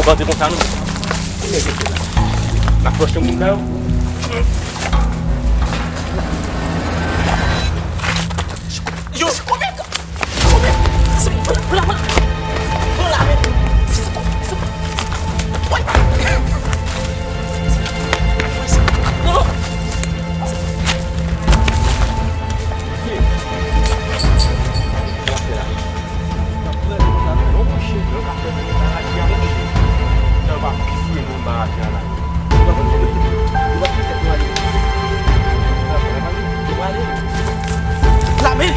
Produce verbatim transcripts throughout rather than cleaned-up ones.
Bandi konsa nou. N ap fòse moun sa yo. Yo, konbyen, konbyen, se pou la, pou la, pou la, men.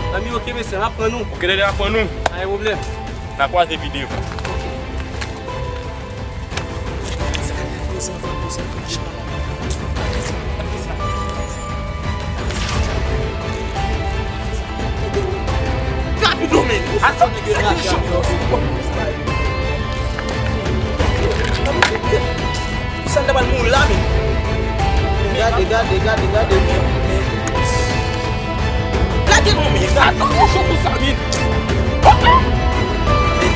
Zanmi, oke, mesye, m ap pran nou. Oke, dede, ap pran nou. Pa gen pwoblèm. N a kwaze videyo. Rapido, men! Atann, nèg yo rache. Sa n ta pral mouri la, men. Gade, gade, gade, gade, men, men. Lage non, men. Atann, mwen cho konsa, men. Oh, oh! Men,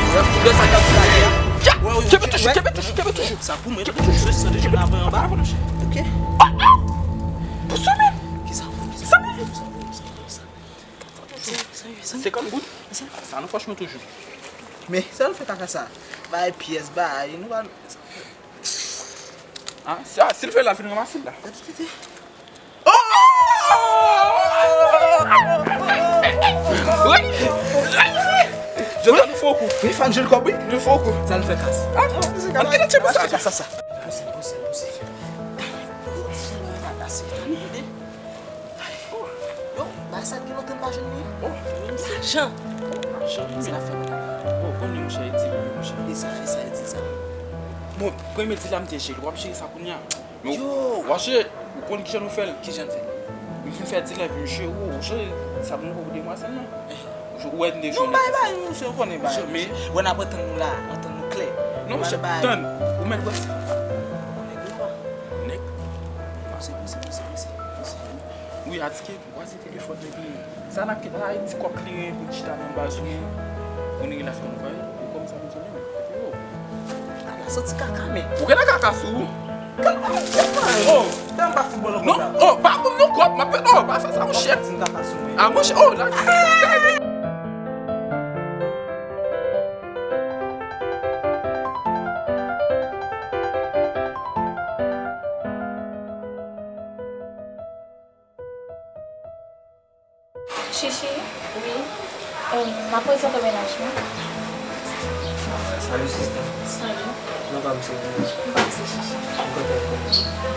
lè sa k ap lage a. Ya! Kenbe toujou, kenbe toujou, kenbe toujou. Sa pou mwen, kenbe toujou, sa deja lave anba. Ok. Oh, oh! Dousan, men. Kisa? Kisa? Senkant goud. Sa nou franchman toujou. Men, sa nou fè kaka sa? Bay pyès, bay, nou pa. Ah, si, ah, si l fè la, vin ranmase l la. Oh! Wi! Jodi a nou fè yon kou. Wi, Fanjil kòb, wi. Nou fè yon kou. Sa l fè kas. Ah, an kite tchèp sa. Pouse, pouse, pouse. Pase, ann ede. Yo, bagay sa gen lontan m pa jwenn li. Oh, lajan. Lajan. Sa fè mwen. Oh, konnen monchè, e di, monchè. E sa, e sa, e di sa. Bon, premye di la m te jere, w ap jere sa kounye a. Men w ap jere, ou konn kijan nou fè l? Kijan n fè l? M fin fè di la epi misye, oh, monchè, sa bon pou demwazèl lan. Ou wè m te jwenn. Non, bay, bay, misye, ou konnen bay. Misye, men. Wè n ap antann nou la, antann nou klè. Non, monchè, tann, ou mèt wè sa. Nèg yo pa. Nèg. Pouse, pouse, pouse, pouse, pouse. Wi, atike, kwaze telefòn epi sa n ap kite la, ti kòk li pou chita nan baz ou. Ou ni laf konn bay, ou kòm sa bezwen li. Yo. Ala soti kaka, men. Ou gen kaka sou ou. Kaka, kaka. Oh. Fè m pa foutbòl ankò. Non, oh, pa pou m non kòb, m ap, oh, pa fè sa, monchè. Di m kaka sou mwen. Ah, monchè, oh, la. Chichi. Wi. Em, m ap prezante mennaj mwen. Salut, sister. Salut. Non pa m se mennaj. M pa m se Chichi. M kontan pou ou.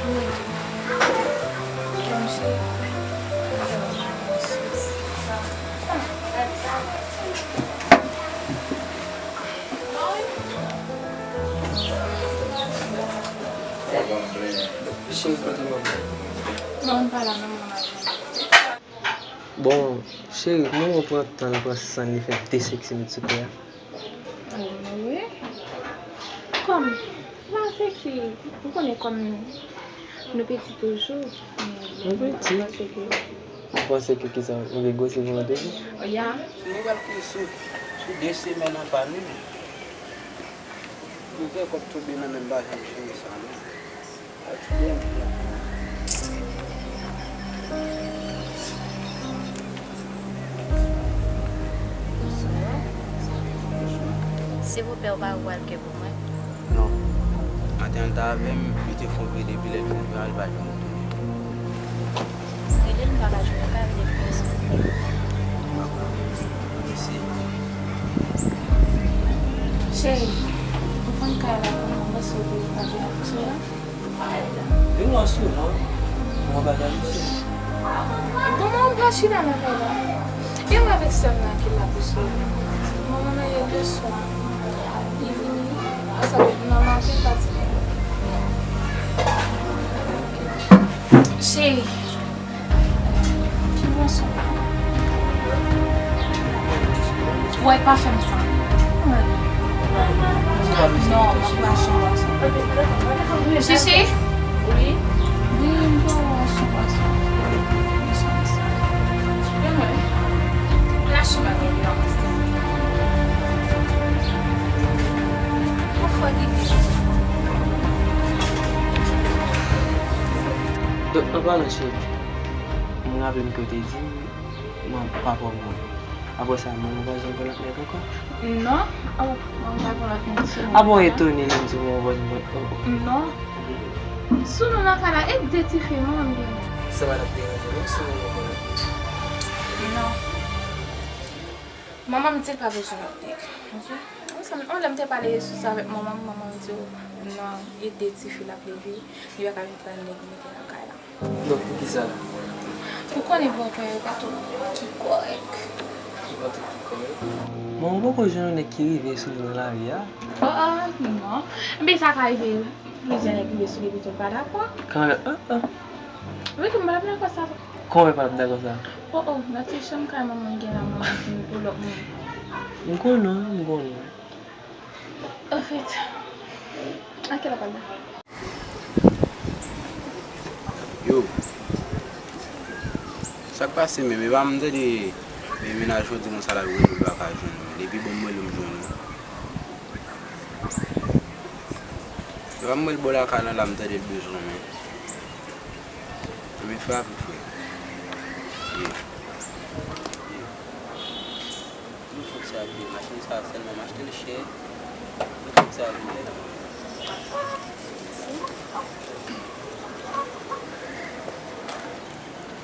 Mwen tou. Em, cheri. Cheri, kote manman? Manman pa la non, manman. Bon, cheri, manman pran tan l, pran san l, li fè de seksi minit sou kè a. Oh, wi. Kòm, pa seksi, ou konnen kòm nou piti toujou. Nou piti? Ou panse ke kisa, nou vle gwosi pou nou toujou? Oh, ya. Nou pral kouri sou, sou de semèn anba nou. Nou fè kòb tonbe nan men m pa janm jere sa, non. Silvouplè, ou pa wè l ke pou mwen? Non. Maten an, l t avè m, li te fè yon vye depi lè l fin jwe a, li pa janm retounen. Rele l, m pa ka jwenn li, ka rele m plis. Mèsi. Cheri, ou konn kay la kòman, mwen sou pou pa jwenn ak sou la? Vin wè sou la, mwen pa jwenn sou. Bon, mwen pa chita nan kay la. E mwen avèk sè m nan ki la pou sou. Manman nan yè de swa. Li vini, ansanm nan maten, pati. Hey. Ki bwason? Wè, pa fè m sa. Non, m ap achte yon bwason. Chichi? Wi? Wi, m ap achte yon bwason. Lache bagay yo a. Ou fò di. Donk, an palan, cheri, m raple m ke w te di m, man, papa w mouri. Apre sa, manman w pa janm pran lòt nèg ankò? Non, oh, manman pa pran lòt nèg sou mwen. Apa w etone lè m di w manman w pa janm pran lòt nèg ankò? Non. Sou nou nan kay la, e de tifi manman m genyen. Sa pa t ap deranje non, si manman w pran lòt nèg. Non. Manman m di l pa bezwen lòt nèg, oke? Ou sa, yon lè m te pale sou sa avèk manman m, manman m di w, non, e de tifi l ap leve, li pa ka vin pran nèg mete nan kay la. Donk, poukisa? Ou konnen bòpè yo pa tout ki kòrèk. Yo pa tout ki kòrèk? Bon, ou poko jwenn yon nèg ki rive sou li nan lavi a? Oh, oh, non. Ebyen, sa ka rive, plizyè nèg rive sou li, epi tou l pa dakò. Kanmenm, ah, ah. Wi, tou m pa dakò sa tou. Kòman w pa t ap dakò sa? Oh, oh, nan ti chanm kay manman m gen la, manman m vin pou lòt moun. M konnen, m konnen. Anfèt, a kèl apèl la? Yo, sa k pase menm? Epa m tande, e, mennaj ou di konsa l ap jwenn ou, l pa ka jwenn ou. Depi bon m rele m jwenn ou. Epa m rele bò lakay lan la, m tande l bezwen mwen. Men frape, frè. Ye. Ye. Nou fout sa vle, machin sa sèlman m achte l chè. Nou fout sa vle.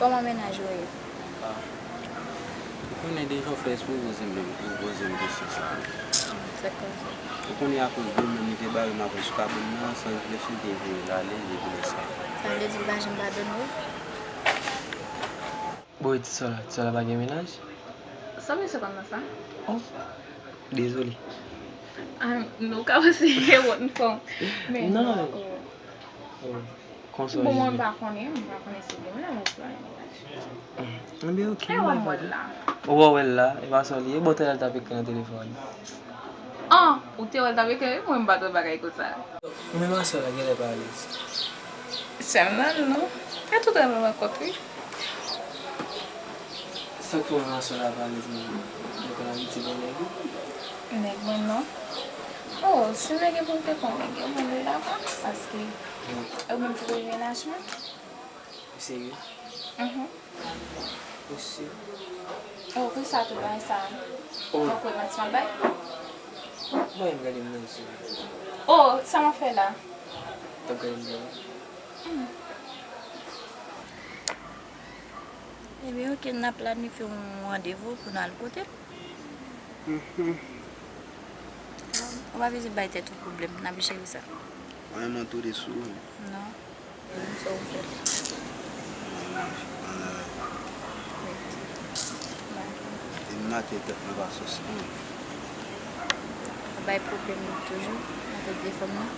Kòman mennaj ou ye? Ah. Ou konnen deja w fè espre w poze m, poze m kesyon sa a. Sa k pase? Ou konnen akoz de menm li te bare m apre sou kabann nan, san reflechi, li te voye l ale, depi lè sa. Sa vle di l pa janm padone w? Bon, e ti sè w la, ti sè w la pa gen mennaj? Sa misye konn nan sa? Oh, dezole. Ah, nou ka panse ke wòt n fò. Men non, non, oh. Oh, konsa w jije. Bon, mwen m pa konnen, m pa konnen si gen mennaj oubyen pa gen mennaj. Hmm. Ebyen, oke, e wè m wè l la. Ou wè w la, e pa sa w li ye, bon, talè l t ap ekri nan telefòn. Ah, ou te wè l t ap ekri, mwen m pa t wè bagay konsa. Ou menm a sè w la genlè pa alèz. Sè m nan, non. E tout lè nou rankont, wi. Sa k fè w menm a sè w la pa alèz menm? Ou konn abitye bon nèg ou? Nèg mwen, non. Oh, si nèg e pou m te pran nèg yo, mwen te dakò, paske yo menm ki te gen mennaj mwen. Ou serye? Mhm. Ou si? Oh, poukisa tout bagay sa? Oh. Ou kwè manti m ap bay? Mwen menm gade m nan zye. Oh, sa m ap fè la? T ap gade m nan zye. Hmm. Ebyen, oke, n ap planifye yon randevou pou n al kote l. Mhm. Ou pa bezwen bay tèt ou pwoblèm, n ap jere sa. Mwen menm tou de sou ou. Non. Sa w fè? Manje, manje. Wi. Manje. E maten tèt mwen pa sòs anyen. Bay pwoblèm toujou, akoz de fanm nan.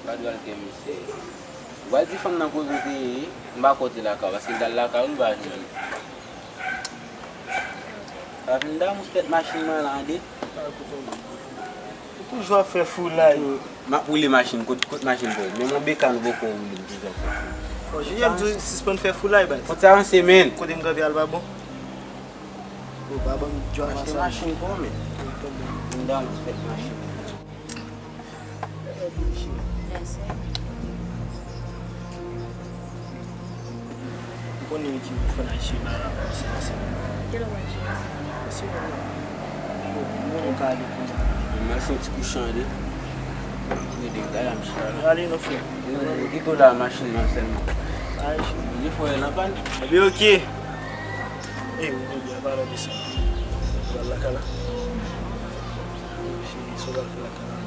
Gad wè l kè misye. Ou pral di fanm nan kote w te ye, m pa kwè w te lakay ou, paske l t al lakay ou, l pa jwenn ou. Pa vin damous tèt machin mwen la, tande. Ou toujou ap fè foulay. M ap woule machin, kot, kot machin pou ou? Menm yon bekàn ou poko woule, m toujou ap fè foulay. Bon, Junior, m di w sispann fè foulay, baz. Fò w ti avanse, men. Kote m kanpe a l pa bon? Ou pa ban m djòl ansanm. Achte machin pou ou, men. M damous tèt machin. Mèsi. Ou konnen ki pou fè nan Jimara, se ansanm. Ki lè w wè Jimara? Se mwen menm. Bon, mwen ka ale kounye a. Mwen fè yon ti kou chande. Mwen de gaya m chita la. Ale non, frè. Mwen kite w la machin nan sèlman. Ay, cheri. Li fò nan pàn. Ebyen, oke. E, ou byen, an palan de sa. Ou pral lakay la? Cheri, sa w pral fè lakay la?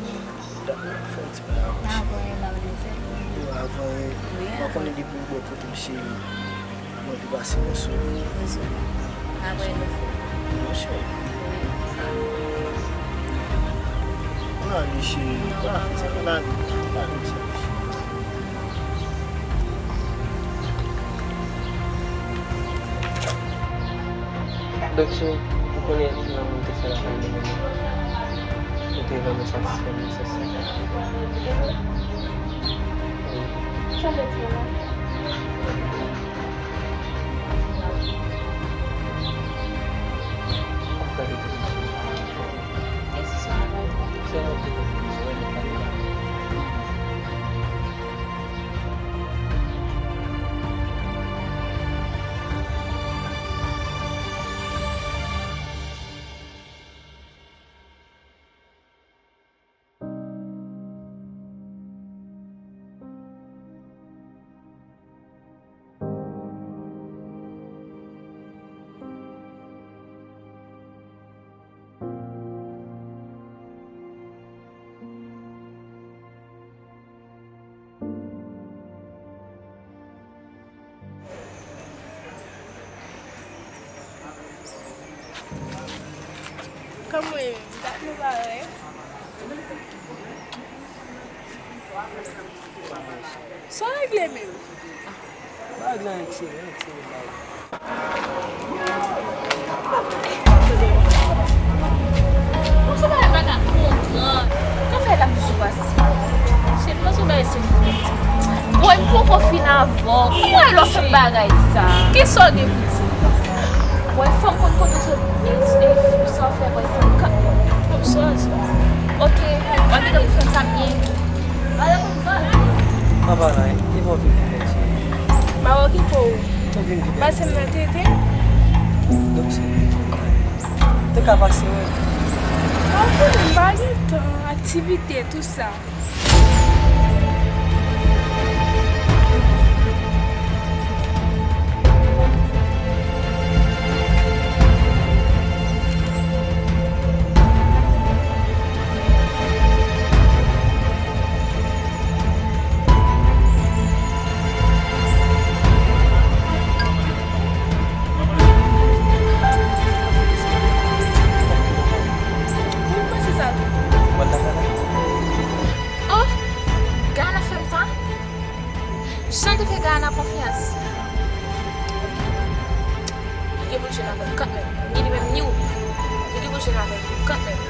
Dakò, fè yon ti bagay avan, cheri. Avan, e, m ap vin fè. Yo, avan, e, wi, m pa konnen depi w bò kote m, cheri. Mwen vin pase mwen sou ou. Dezole. Apre nou fou. Non, cheri. Wi. Ann ale, cheri. Non, pa fè sa, ann ale. Ann ale, cheri. Donk, si w konnen lanmou m te fè lakay mwen, ou te vrèman satisfè m, se sa. Wi. Sa w vle di la? Ap gade televizyon. Ki sou sa? Sèlman televizyon, mwen pa gade. Kòman w ye menm? Dat nou pa wè. Sa w regle menm? Pa gen anyen, cheri, anyen, cheri, bay. Bon, se bagay m pa ka konprann. Kòman fè l ap toujou pase sou mwen? Cheri, pa sou bagay se pou mwen. Bon, m poko fin avè w. Kòman w lòt bagay sa? Kisa w gen pou di? Bon, fò m konn kote w sot, e, e, sa w fè, bòy, sa w ka. Bon, sa, sa. Ok, w ap kite m fè sa byen. Papa, non, ki bon vin pou mwen, cheri. M ap okipe w. Ou vin pou mwen. Pase m nan tete. Donk, cheri, te ka pase, wi. Pa konnen, m pa gen tan, aktivite, tou sa. Mwen panse sa tou. Oh! Gana fè m sa? Jan te fè Gana konfyans. Li gen pou l jwenn avè m kanmenm. Ni li menm, ni ou. Li gen pou l jwenn avè m kanmenm.